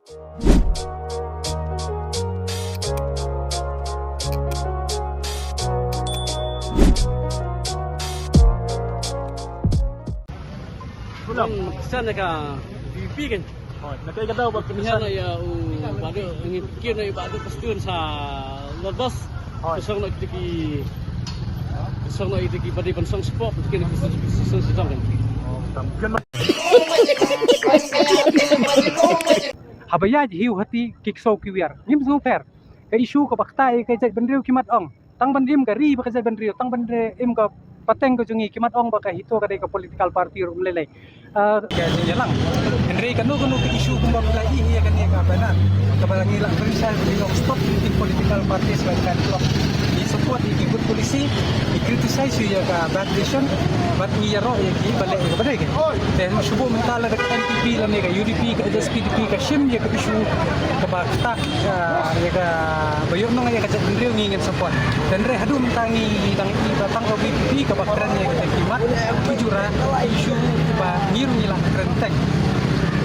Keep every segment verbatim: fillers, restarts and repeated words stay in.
Pynlong, pynsan ïa ka V P kan. Hooid, na kaei ka daw ba pynsan ïa u Bah Duk, ngi kiew na u Bah Duk Pastun sa Lodbos. Hooid. Pynsan na kita ki, pynsan na kita ki ba dei ban song sport, kita ki song sport kan. Haba ïaid hi u hati ki ksew ki wiar. Ngim sngewthuh. Ka issue kaba ktah ïa ka jaitbynriew ki mat ong. Tang ban im ka ri bad ka jaitbynriew, tang ban im ka pateng ka jong ngi, ki mat ong ba ka HITO ka dei ka political party ruh ym lei lei. Ah, ka jingïalang. Hynrei kano kano ka issue kumba phi la ïohi ïa kane ka banner, kaba ngi la pynshai ba ngi ong stop treating political parties like that. Ngi support ïa ki good policy, ngi criticize ïa ka bad vision, bad ngi ïaroh ïa ki ba leh ïa kaba dei. Te shu buh mynta lada ka NPP lane ka UDP, ka HSPDP ka shim ïa ka issue kaba ktah, ah, ïa kaba ïohnong ïa ka jaitbynriew, ngi ngin support. Hynrei haduh mynta ngi dang ïohi ba tang ka VPP kaba kren ïa ka jingkhmat ki jura, ki issue ba ngi ruh ngi la kren teng.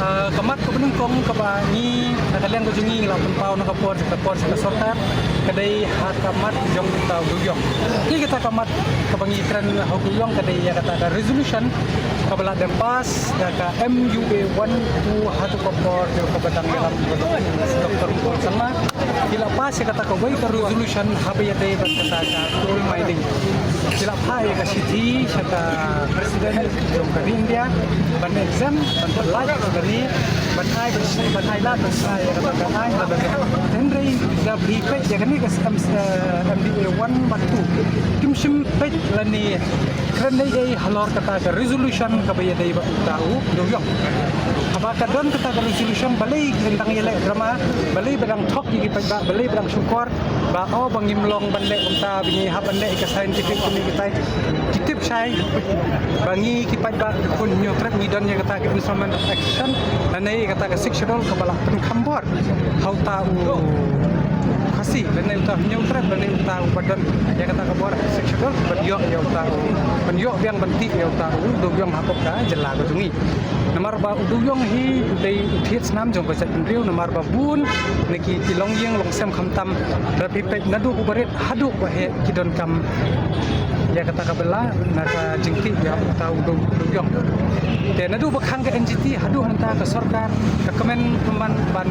Ah, ka mat kaba nyngkong kaba ngi na ka liang ka jong ngi ngi la pynpaw na ka por sha ka por sha ka sorkar, ka dei ha ka mat jong uta u dewïong. Ïa kata ka mat kaba ngi kren ha u dewïong ka dei ïa kata ka resolution kaba la dang pass da ka MUA one two ha tu ka por jong kaba dang ïalam Doctor Mukul Sangma. Ki la pass ïa kata kawei ka resolution haba ïadei bad kata ka coal mining. Ki la phah ïa ka shithi sha ka president jong ka ri India ban exempt, ban pynlait ïa kane, ban ai, ban ai lad ban sa ïa kata ka ain. Hynrei da phi peit ïa kane ka M, eh, MDA one bad two, kim shym peit lane kren ei ei halor kata ka resolution kaba ïadei bad uta u dewïong. Haba ka don kata ka resolution, balei dang ïaleh drama, balei ba dang thok ïa ki paidbah, balei ba dang shukor ba, oh, ba ngim long ban leh kumta, ba ngi hap ban leh ïa ka scientific committee. Ki tip shai ba ngi ki paidbah ki khun Hynñiewtrep ngi don ïa kata ka Instrument of Action lane ïa kata ka Sixth Schedule kaba la pynkham bor ha uta u Khasi lane uta u Hynñiewtrep lane uta uba don ïa kata ka bor ha ka Sixth Schedule ban ïoh ïa uta u, ban ïoh biang ban tih ïa uta u dewïong hapoh ka jylla ka jong ngi. Namar ba u dewïong hi u dei u thied snam jong ka jaitbynriew, namar ba bun na ki, ki longïing longsem khamtam, da phi peit naduh u barit haduh ba heh ki donkam ïa kata ka bylla na ka jingtih ïa uta u dew, dewïong. Te naduh ba khang ka NGT haduh mynta ka sorkar ka kmen pynban ban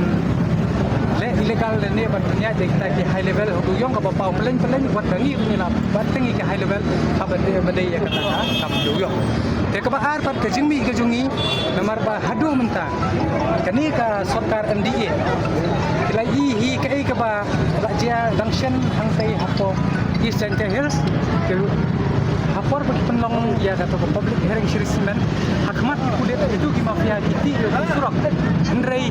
leh illegal lane ban pynïaid ïa kita ki high level ha u dewïong kaba paw pyllein pyllein wat ba ngi ruh ngi la ban teng ïa ki high level haba dei, ba dei ïa kata ka kam dewïong. Te kaba ar pat ka jingmih ka jong ngi namar ba haduh mynta kane ka sorkar MDA ki la ïohi kaei kaba la jia dang shen hangtei hapoh East Jaintia Hills. Ki, ha por ba ki pynlong ïa kato ka public hearing shisien, ha khmat ki pulit kito ki mafia ki tih ïa u surok. Hynrei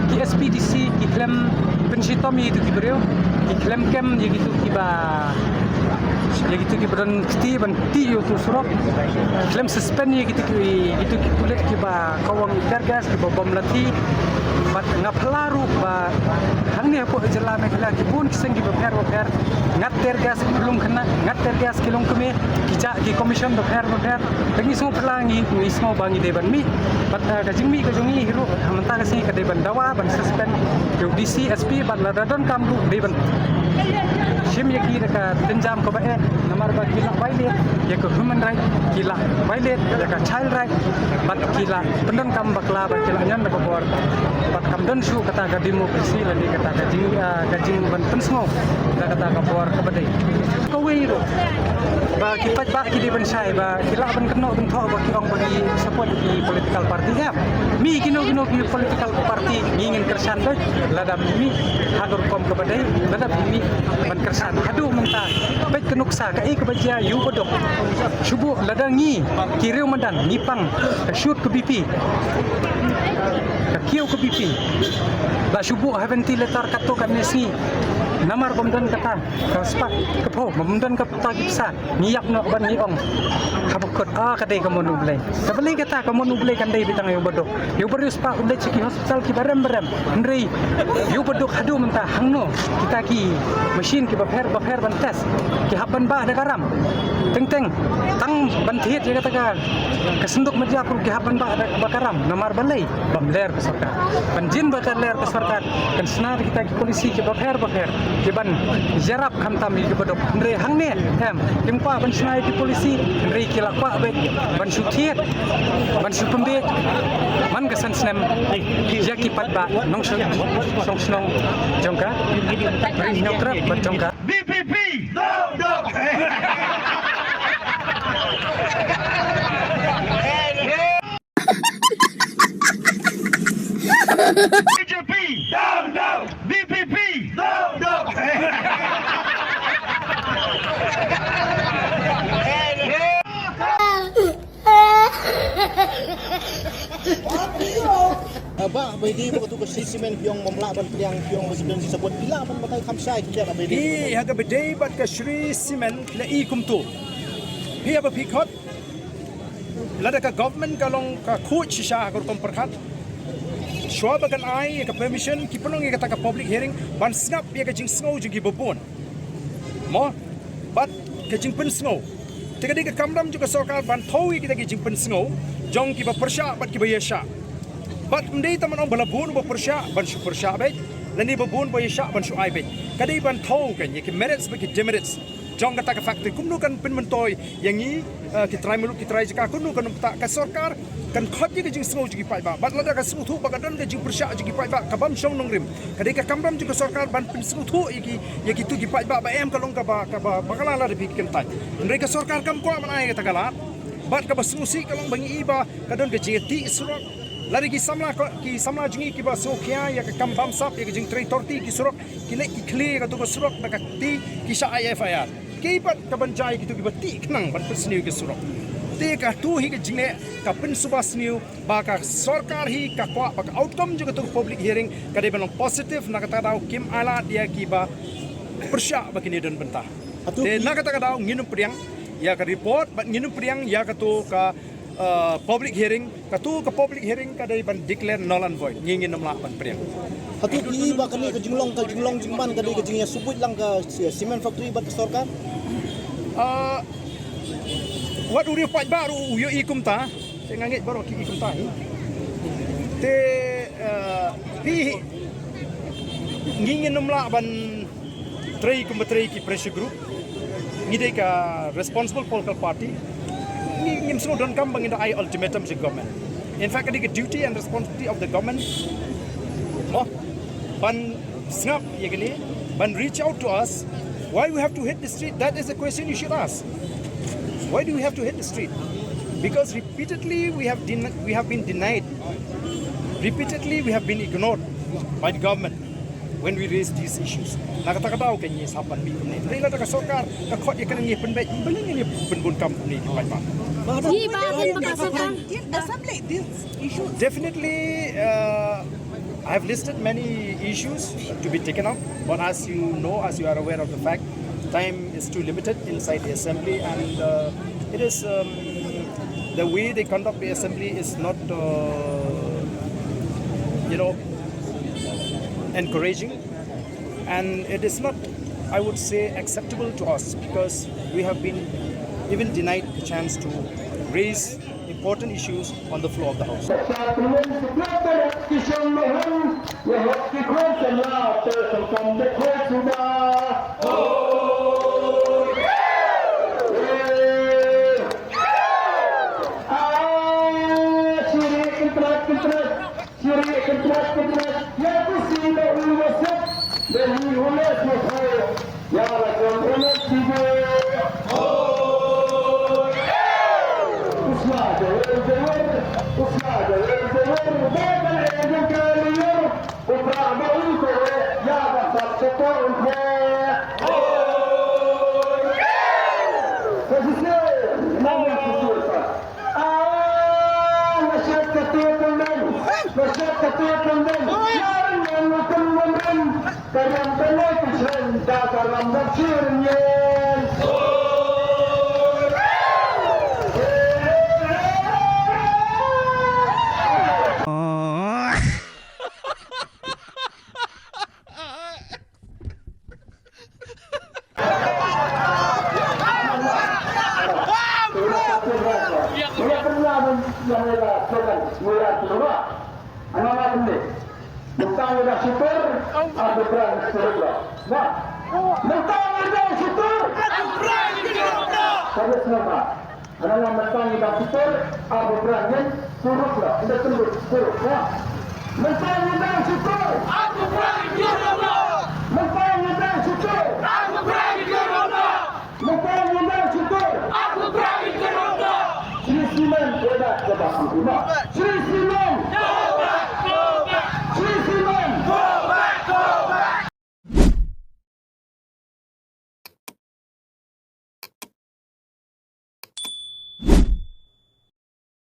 ki SPDC ki khlem pynshitom ïa kito ki briew, ki khlem kem ïa kito kiba, ïa kito kiba don kti ban tih ïa utu u surok. Khlem suspend ïa kito ki, kito ki pulit kiba kawang tear gas, kiba bom lathi. Bad nga phylla ruh ba hangne hapoh jylla Meghalaya ki bun ki seng kiba pher ba pher ngat tear gas ki long khynnah, ngat tear gas ki long kmie, ki jah ki commission bapher bapher. Te ngi sngew phylla, ngi, ngi sngew ba ngi dei ban mih. Bad, eh, ka jingmih ka jong ngi hi ruh ha mynta ka sngi ka dei ban dawa ban suspend ïa u DC, SP, bad lada donkam ruh dei ban shim ïa ki da ka tynjam kaba eh, namar ba ki la violate ïa ka human right, ki la violate ïa ka child right, bad ki la pyndonkam bakla, bad ki la ñion da ka bor, bad kam don shuh kata ka democracy lane kata ka jing, ah, ka jing ban pynsngew da kata ka bor kaba dei. Kawei ruh ba ki paidbah ki dei ban shai ba ki lah ban kynnoh kynthoh ba ki ong ba ki support ki political party, em. Mih kino kino ki political party ngi ngin kyrshan beit lada mih ha ka rukom kaba dei, lada mih ban kyrshan. Haduh mynta peit ka nuksa kaei kaba jia ïa u baduk. Shu buh lada ngi ki riew madan ngi pang ka shoot ka BP, ka kiew ka BP, la shu buh ha ventilator katto katne sngi. Namar bym don kata ka spah ka phew, bym don kata ki pisa, ngi ïap noh bad ngi ong haba kut, ah, ka dei ka mon U Blei. Ka balei kata ka mon U Blei kan dei beit tang ïa u baduk? Ïa u briew spah u leit sha ki hospital kiba rem ba rem. Hynrei ïa u baduk haduh mynta hangno kita ki machine kiba pher ba pher ban test? Ki hap ban bah da ka ram. Teng teng tang ban thied ïa kata ka, ka synduk media pun ki hap ban bah da ka ram. Namar balei? Bym ler Sorkar. Ban jin ba ka ler ka sorkar kan shna da kita ki polisi ki bapher bapher ki ban ïarap khamtam ïa ki baduk. Hynrei hangne em kim kwah ban shna ïa ki polisi, hynrei ki la kwah beit ban shu thied, ban shu pynbiej man ka san snem ïa ki paidbah nongshong shnong jong ka Ri Hynñiewtrep bad jong ka VPP. No, no. BJP. No, no. VPP. No, no. Ba ba di ba tu ka Shree Cement phi ong ba ym lah ban pdiang, phi ong ba sibden si sabot phi lah ban batai kham shai ki ba di. Ïa ka ba dei bad ka Shree Cement la i kumtu. Phi ba phi khot lada ka government ka long ka khuid shisha ha ka rukom pyrkhat. Shuwa ba kan ai ïa ka permission ki pynlong ïa kata ka public hearing ban sngap ïa ka jingsngew jong ki babun. Mo, bad ka jingpynsngew. Te ka dei ka kamram jong ka sorkar ban thew ïa kita ki jingpynsngew jong ki ba pyrshah bad ki ba ïashah. Bad ym dei tang ban ong ba la bun ba pyrshah ban shu pyrshah beit, lane ba bun ba ïashah ban shu ai beit. Ka dei ban thew kan ïa ki merits bad ki demerits jong kata ka factory, kumno kan pynmyntoi ïa ngi, eh, ki trai muluk ki trai jaka, kumno kan ym pynta. Ka sorkar kan khot ïa ka jingsngew jong ki paidbah. Bad lada ka sngewthuh ba ka don ka jingpyrshah jong ki paidbah ka bym shong nongrim, ka dei ka kamram jong ka sorkar ban pynsngewthuh ïa ki, ïa kitu ki paidbah ba em ka long kaba, kaba, ba ka la lada phi kyntait. Hynrei ka sorkar kam kwah ban ai kata ka lad. Bad kaba sngewsih ka long ba ngi i ba ka don ka jingïatieh surok. Lada ki samla ko, ki samla jong ngi kiba sngewkhia ïa ka kam bamsap ïa ka jingtrei torti ki surok, ki leh ki khlieh ïa katu ka surok da ka kti, ki shah ai FIR. Ki pat ka ban jia ïa kitu kiba tieh khnang ban pynsniew ïa ki surok. Te katu hi ka jingleh ka pynsuba sniew ba ka sorkar hi ka kwah ba ka outcome jong katu ka public hearing ka dei ban long positive, na kata ka daw kim ailad ïa kiba pyrshah ba kin ïadon bynta. Te na kata ka daw ngin ym pdiang ïa ka report bad ngin ym pdiang ïa katu ka, uh, public hearing. Katu ka public hearing ka dei ban declare null and void. Ngi ngin ym lah ban pdiang. Hato ki ba kane ka jinglong, ka jinglong jingman ka dei ka jingïasubuit lang ka cement factory bad ka sorkar? Ah, wat u riew paidbah ruh u ïohi kumta. Te nga ngeit baroh ki i kumta hi. Te, ah, phi, ngi ngin ym lah ban trei kumba trei ki pressure group. Ngi dei ka responsible political party. Ngi ngim sngewdonkam ba ngin da ai ultimatum sha government. In fact, ka dei ka duty and responsibility of the government mo ban sngap ïa kane, ban reach out to us. Why we have to hit the street? That is the question you should ask. Why do we have to hit the street? Because repeatedly we have den-, we have been denied. Repeatedly we have been ignored by the government when we raise these issues. Na kata ka daw ka ngi sngewbha ban mih kumne. Hynrei lada ka sorkar ka khot ïa kane, ngi pynbeit, balei ngin ïa pynbun kam kumne ki paidbah? Ngi ba kin ba ka sorkar. Definitely, uh, I have listed many issues to be taken up, but as you know, as you are aware of the fact, time is too limited inside the assembly, and, uh, it is, um, the way they conduct the assembly is not, uh, you know, encouraging, and it is not, I would say, acceptable to us because we have been even denied the chance to raise important issues on the floor of the House. Mynta ngi dang shutur, arphew phra ngi surok noh. Ba. Mynta ngi dang shutur, arphew phra ngi surok noh. Ka dei sngewbha. Hana la mynta ngi dang shutur, arphew phra ngi surok noh. Ynda tynjuh surok, ba. Mynta ngi dang shutur, arphew phra ngi surok noh.